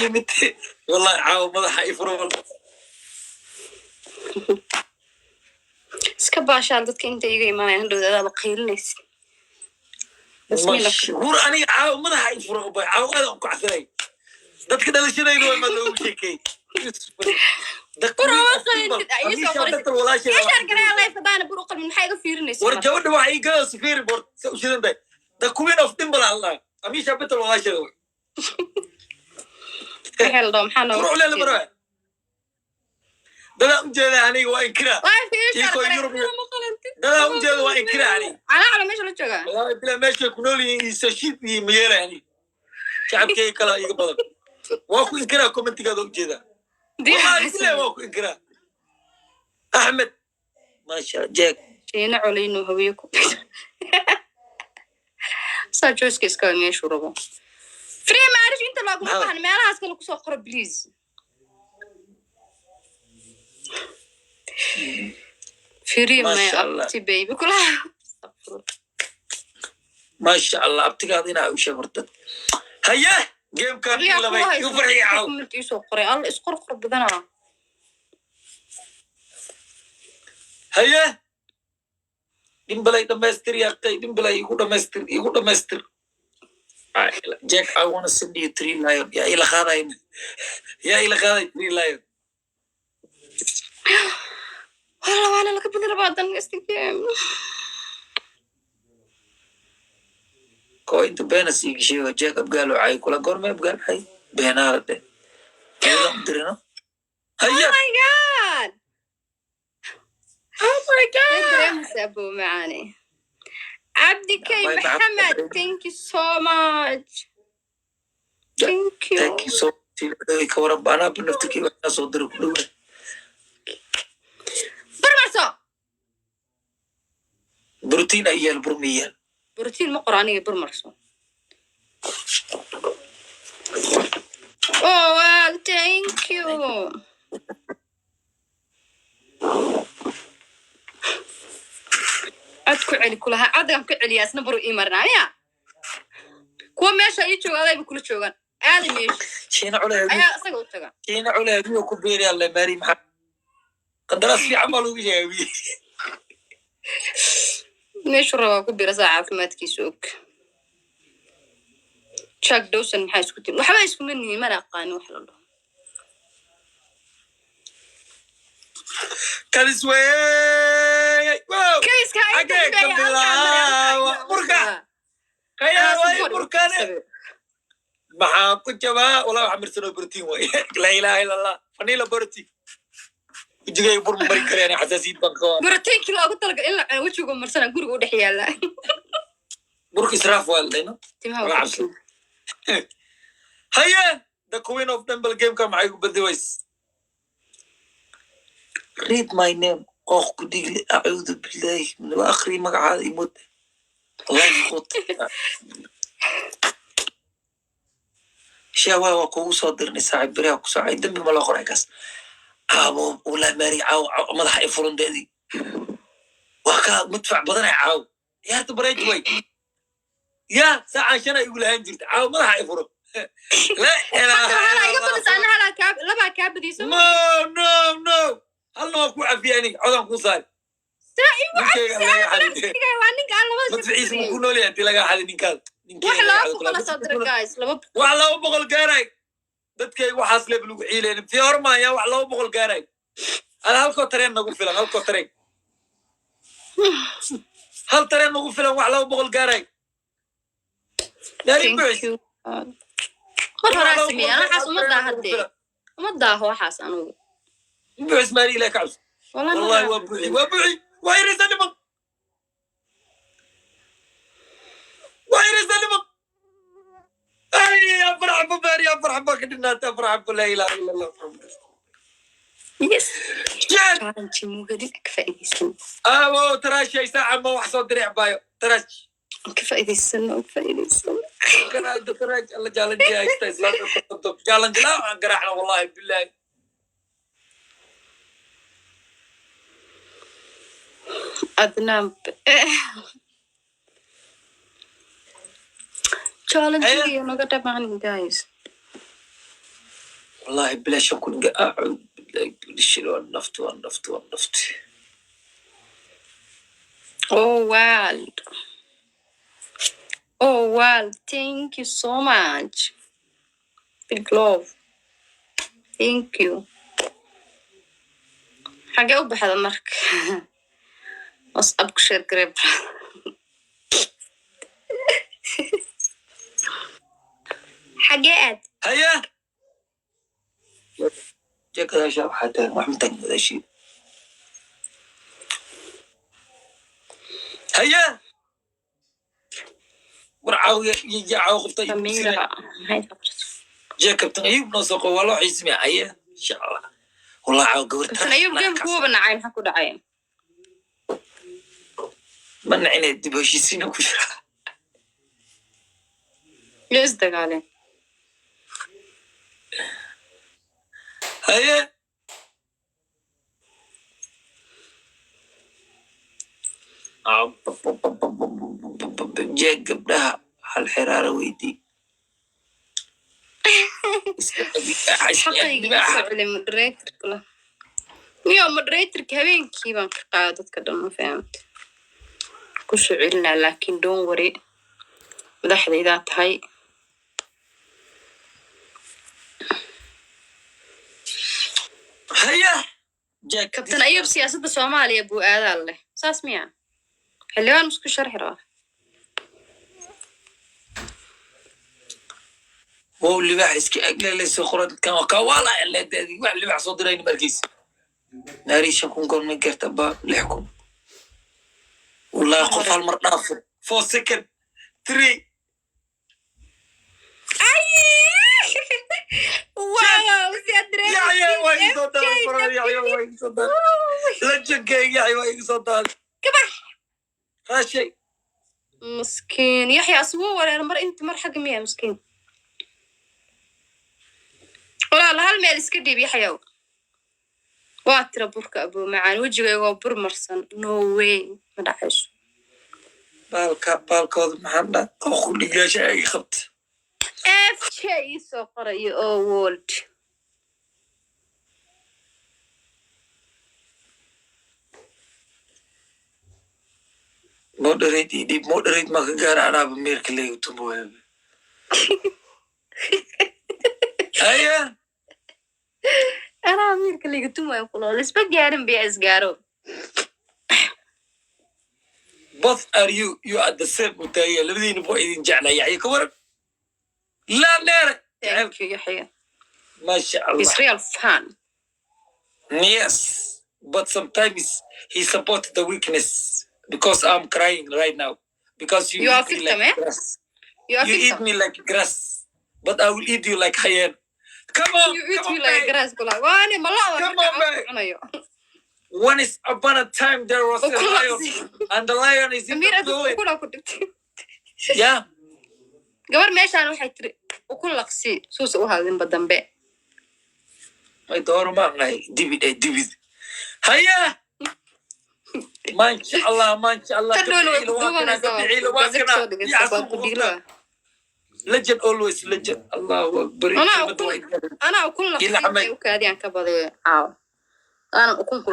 Yimid wallahi caawa madaxa i furo. Iska baashaal dadka inta iga imaanaya, hadhowda adaaba qaylinaysa. Bismillah. Mashhuur aniga caawa madaxa i furo bay, caawa aad aan ku kacsanay. Dadka dhalashadayda waa ma loogu sheekay. The Bur queen uma of Dimple. qalintid, ii soo Amisha qoraysid. Betel walaasheeda. Ii share garaya live hadaana bur u qalmin, maxaa iga fiirinaysa War marka? Gabadha waxa ii gada safiiri bor sa u shidan tahay. The queen of Dimple aan lahaa. Amisha Betel walaasheeda way. Maxaa la dhaho, maxaa nooga Furo leela mara. Dadaa u jeeda aniga waa inkira. Live ii share Iko garaya, Yurub bur uma qalintid. Dadaa u jeeda waa inkira aniga. Calaa meesha la joogaa. Wallahi bilaa meeshay ku nool yihiin iyo sashiid iyo mayeela aniga. Shacabkayga kala iga badan. Waa ku inkiraa commentigaada u jeedaa. Wallahi bilaa waa ku inkiraa. Axmed. Maasha Jack. Shiina coleynu hawiye ku saa joyska iskaga meeshuu rabo. Free marriage inta looguma Maxaa? baahna, meelahaas kale kusoo qoro, please. Free my Masha Allah. abti baby kulaha. Maasha Allah, abtigaada inaa u sheeg horta. Haye, gamekaan Adigaa labay kuwa igu farxiya haysta caaw. Comment iisoo qoray alla isqorqor badanaa. Haye, dhimbalay dhamaystir yaqay, dhimbalay igu dhamaystir, igu dhamaystir. Jack, I wanna send you three lion. Yaa ila qaaday, yaa ila qaaday three lion? Walla waana laga badi rabaa dan istigame. Ko inta beena sii gashay Jack abgaal oo cay kula goorma abgaal cay beenaala dhe eedan u dirino. Haye. My God. Oh my God. Dareemaysa abo macaane. Cabdi K Bye, bye. Maxamed, thank you so much. Thank you. Thank you so much. Ka waran anaa naftirkii waxaa soo diray ku dhowaa. Burmarso. Brotiin ay yaal, burmi yaal. Borotiin ma qoro aniga, burmarso. Oh well, thank you. Cod ku celi kulahaa, codgaan ku celiyaa isna baru ii marinaa miya? Kuwa meesha ii jooga adayba kula joogaan. Aada meesha. Shiina cule. Ayaa isaga u taga. Shiina cule habiyo ku beeri alle maari, maxaa qandaraas fiican baa lagu sheegay habiye. Meeshuu rabaa ku bira, saa caafimaadkiisa og. Jack Dawson maxaa isku tin? Waxba iskuma nihin, mana aqaanin wax la dhaho. Kadis wey, wow. Kayska inta Xagee ka ku dhaya halkaa mare, halkaa bilaawa? inta Burka. ugu Kayaa Ah, waay support burkane. Maxaa ku jabaa? Walaa waxa mirsanoo brotiin waay. Laa ilaaha illa Allah, vanilla brotiin wejigay bur ma mari kareen, xasaasiyad baan qabaa. Borotiinkii loogu talagalay in la cuno wejigu marsana guriga u dhex yaala. Burka israaf waa la dhayno. Timaha Wala waa cabsi. Haye, the queen of Dimple, gameka maxay ku badi ways? Read my name, qooq ku dhigle, acuudu billahi waa akhri magacaada imod life qut shaawaa waa kugu soo dirnay saaxiib beriha ku soocay dembi ma loo qoray kaas aabo walaa maari caaw caaw, madaxa i furan deedii waa kaa mudfac badanay caaw ciyaarta bareej way ya saacaan shan ay igu lahaan jirta, caaw madaxa i furo. La Hadda ilaaha halaa illa iga Allah. badisa, ana halaa kaa labaa kaa badiyso. No, no, no, halna waa ku cafiya aniga, codaan kuu saari. Saa igu Ninkeyga cabsi laga aan xaday. nafsiga waa ninka aan labada ka Madficiisa badiyey. ma ku nool yahay intii laga xaday ninkaada? Wax Ninkeyga laga laba xaday boqol kula soo dira guys, 200. Wax 200 gaaray dadkay waxaas leeb lagu ciileen tii hormaaya, wax 200 gaaray ada halkoo tareen nagu filan, halkoo tareen, hal tareen nagu filan, wax 200 gaaray. Thank you. Mar horaa sameeyay ana waxaas, uma daaha dee, uma daaho waxaas anugu. Buuxis maali, ilaah ka cabso. Wallahi mar wallahi horaa waa buuxi, waa buuxi, waa iraysa niman, waa iraysa niman. Ay, afar xabo maari, afar xabo ka dhinaata, afar xabo. Laa ilaaha illa Allah Muhammad. Yes. Shit. Challenge mugadin ka faa'iidaysan. Abo taraashay saaca ma wax soo diray baayo taraash. Ka faa'iidaysan, ka faa'iidaysan. Kana taraash alla challenge haysta islaamka challenge la aan garaacna, wallahi billahi. Adnaan challenge naga dhamaan guys. Wallahi bilaa 5000 acuud billahi bilshil, waa nafti, waa nafti, waa nafti. Oh world, oh world, thank you so much. Big love, thank you. Xagee u baxda marka? WhatsApp ku share garee. Xagee aad? Haya, jee gadaashaa waxaa taagan wax ma taagan gadaashii. Haya, war caawiya iyo caawa qofta. Samira maxay qabsato? Jee Kabtan Ayub noo soo qabo, waa loo xiismaya. Haya, insha Allah, wallahi caawa gabar. Kabtan Ayub game kuwaba nacay, maxaa ku dhacay? Ma nacine, dib heshiisiina ku jira. Yo isdagaaleen. Haye. Jee gabdhaha hal xiraara weydii. Xaqayga iga soo celi moderatorka la niyo. Moderatorka habeenkii baan ka qaada dadka dhan, ma fahamte? Ku soo celinaa, laakiin don't worry, madaxdaydaa tahay. Haya jee. Kabtan Ayub siyaasadda Soomaaliya buu aadaa leh, saas miya? Xildhibaan musku sharxi rabaa. Wow, libaax iska eglelayso qora dadkan waa kawaala leedaadi wax libaax soo dirayna markiis naari 5000 goor ma garta ba 6000. Wallahi qof hal mar dhaafo, 4 second, 3. Wow, si aad Yaxya waa igu soo daaday bro, Yaxya waa igu soo daaday, legendkayga Yaxya waa igu soo daaday. Kabax. Raashay. Miskiin Yaxya, asugu wareer mar inta mar xagga miya. Miskiin walaal, hal meel iska dhiib. Yaxyaw, waa tira burka abuu macaan, wejigaygoo bur marsan, no way, ma dhacayso. Baalka baalkooda maxaan dhaa oo kudhigaasha ay qabta. FJ ii soo qorayo oo world. Moderate ii dhiib, moderate ma ka gaara, anaaba meerka leega tumbo. Haya. Anaa miirka liga tumayo kulool isba gaarin biya isgaaro. Both are you, you are the same utaaya, labadiina boo idin jeclaa. Yaxya ka waran laa dheere. Thank you, Yaxya. Masha Allah. He's real fan. Yes, but sometimes he support the weakness because I'm crying right now because you You are eat me victim, like eh? grass. You are You eat victim. me like grass, but I will eat you like hyena. Come on. You eat Come me on, like babe. grass kula waani malo. Come on, babe. Cunayo. Once is upon a time there was a lion, and the lion is in Amiir the adigu fluid. ukuna ku dhibtay. Yeah. Gabar meeshaan waxay tiri ukun laqsi suusa u hadlinba dambe. May dooro maaqnay dibid ee dibid. Haya. Masha Allah, masha Allah. Tadhowna way ku Gabdhiila waa kana, duubanaysaa. gabdhiila waa Gazet kana. soo dhigaysa Yaa waa ku suuqa dhiigla. Legend, always legend. Allahu Akbar. Anaa Kelmad ukun waa anaa ukun Ila laqsi xamay. u kaadiyaan ka badayo caawa aanan ukun ku